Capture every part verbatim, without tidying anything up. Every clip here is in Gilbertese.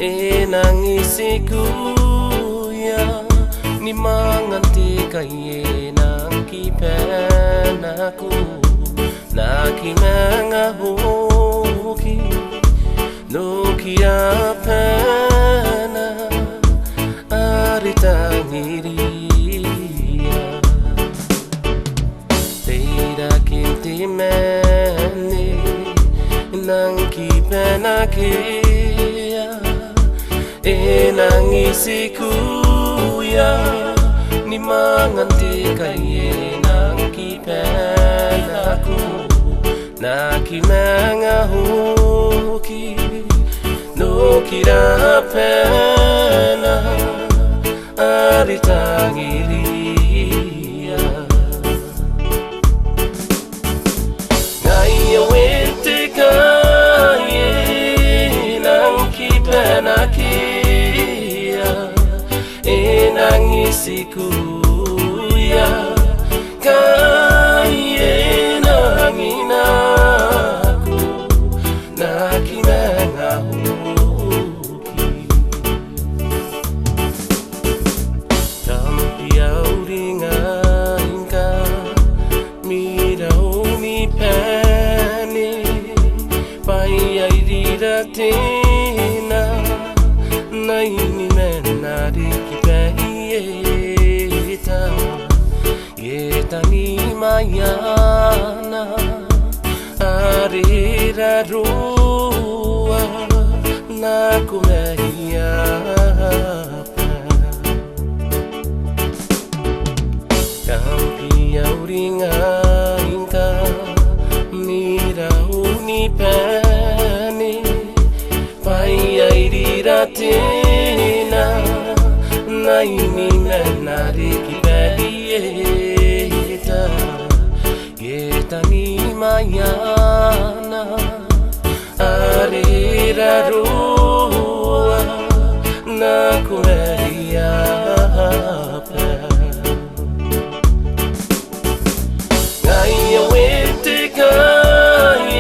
E nang itikuia ni mwangan te kai e nang kiba nako, N aki manga oki n oki abana are tangiria. Teirake n te mwane e nang kiba nakea, e nang itikuia ni mwangan te kai e nang kiba nako, N aki manga oki n oki abana are tangiria. Ngaia win te kai e nang kiba nakea, e nang itikuia, kai e nang inako, N aki manga oki. Kam bia uringa ngkai mirauni bane, bwa iai riratina n aini mena riki baieta. Ngke tani maiana are raroa nako maiaba. Kam bia uringa ngkai mirauni bane, bwa iai riratina n aini mena riki baieta. Ngke tani maiana are raroa nako maiaba. Ngaia win te kai e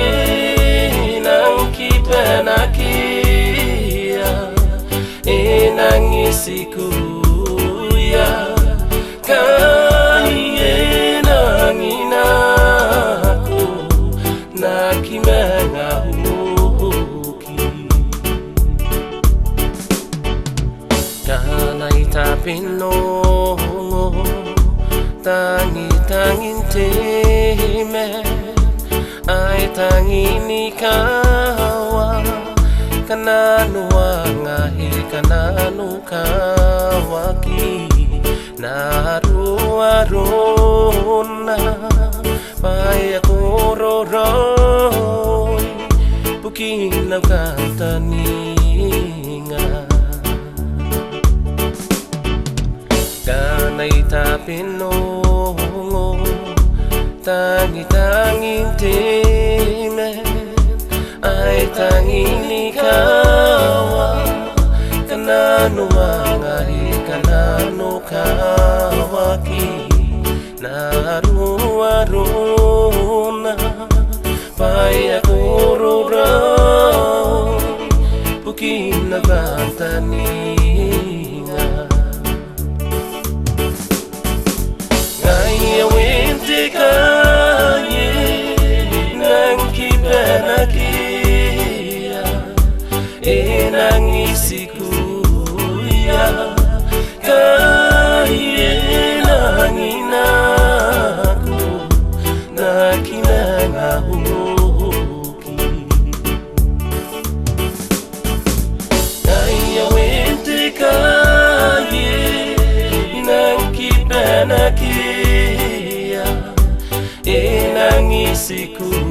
nang kiba nakea, e nang itikuia, kai e nang inako, N aki manga oki. Ngkana I tabe n ongo tangitangin te mwane, ai tangin ni kawa, kananoanga e kananokawaki n aroarona, bwa e a kororoi bukin au kantaninga. Ngkana I tabe n ongo tangitangin te mwane, ai tangin ni kawa, kananoanga e kananokawaki n aroarona, bwa e a kororoi bukin au kantaninga. Ngaia win te kai e nang kiba nakea, e nang itikuia, kai e nang inako, N aki manga oki. Ngaia win te kai e nang kiba nakea, e nang itikuia,